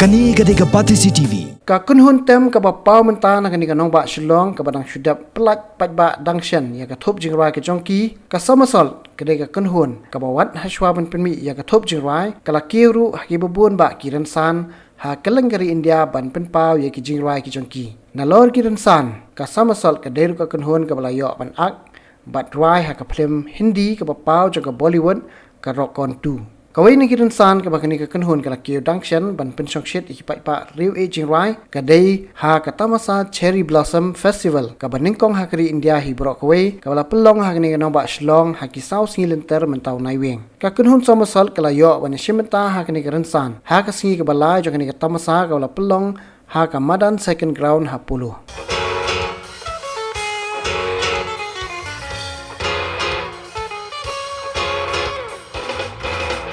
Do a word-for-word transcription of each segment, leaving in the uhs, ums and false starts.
Kane ka dei ka Batesi T V. Ka kynhun tem kaba paw mynta na kane ka nongbah Shillong kaba dang shu dep pyllait paidbah dang shen ïa ka thup jingrwai ka jong ki, ka Somersault, ka dei ka kynhun kaba wat hashwa ban pynmih ïa ka thup jingrwai, ka la kiew ruh ha kiba bun bah ki rynsan ha kylleng ka ri India ban pynpaw ïa ki jingrwai ki jong ki. Nalor ki rynsan, ka Somersault ka dei ruh ka kynhun kaba la ïoh ban ak bad rwai ha ka phlim Hindi kaba paw jong ka Bollywood, ka Rock On two. Kawei na ki rynsan kaba kane ka kynhun ka la kiew dang shen ban pynshongshit ïa ki paidbah riew ïeit jingrwai, ka dei ha ka tamasa Cherry Blossom Festival kaba nyngkong ha ka ri India hi baroh kawei, kaba la pynlong ha kane ka nongbah Shillong ha ki saw sngi lynter mynta u Naiwieng. Ka kynhun Somersault ka la ïoh ban ïashim bynta ha kane ka rynsan ha ka sngi kaba lai jong kane ka tamasa kaba la pynlong ha ka madan Second Ground ha Polo.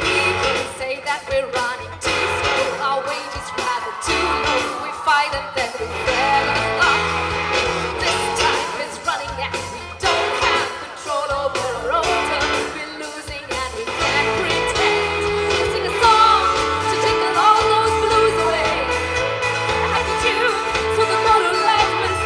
People say that we're running too slow, our wages rather too low. We fight and then we fell in love. This time it's running and we don't have control over our own turn. We're losing and we can't pretend. We'll sing a song to take all those blues away. A happy tune so the motor lights will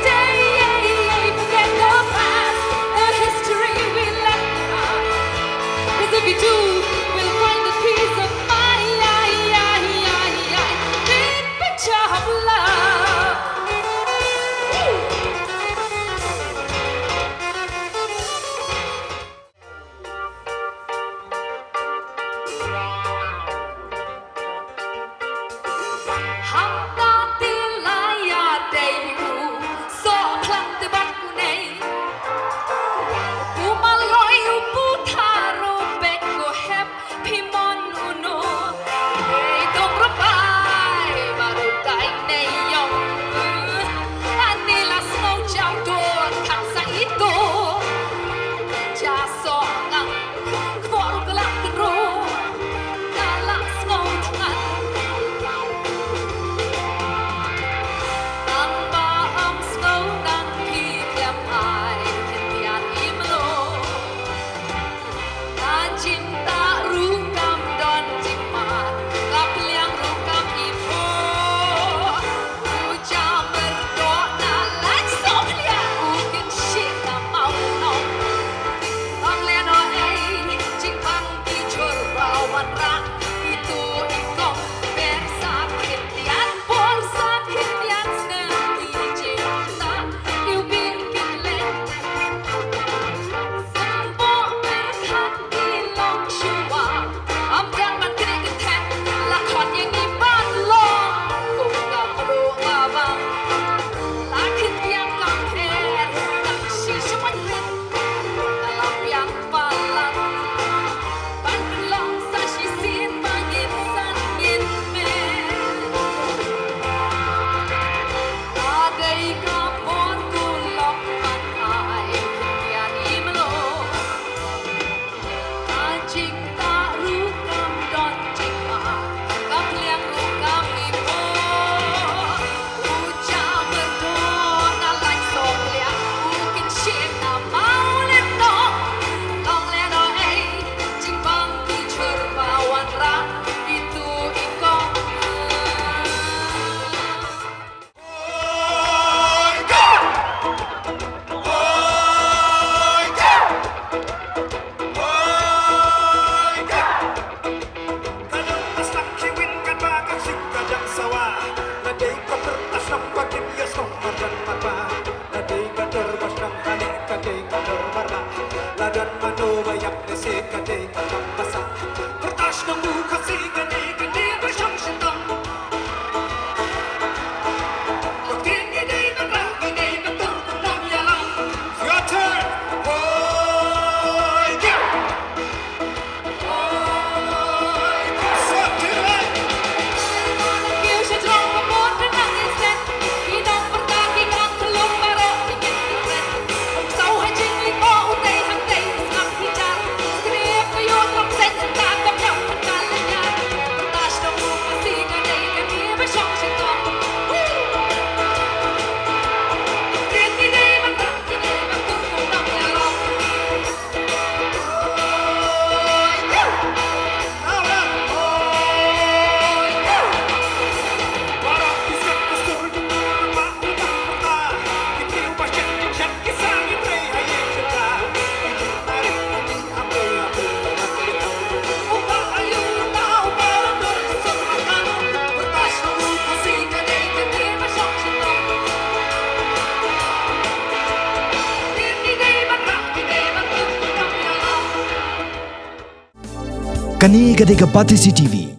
Kane ka dei ka Batesi T V.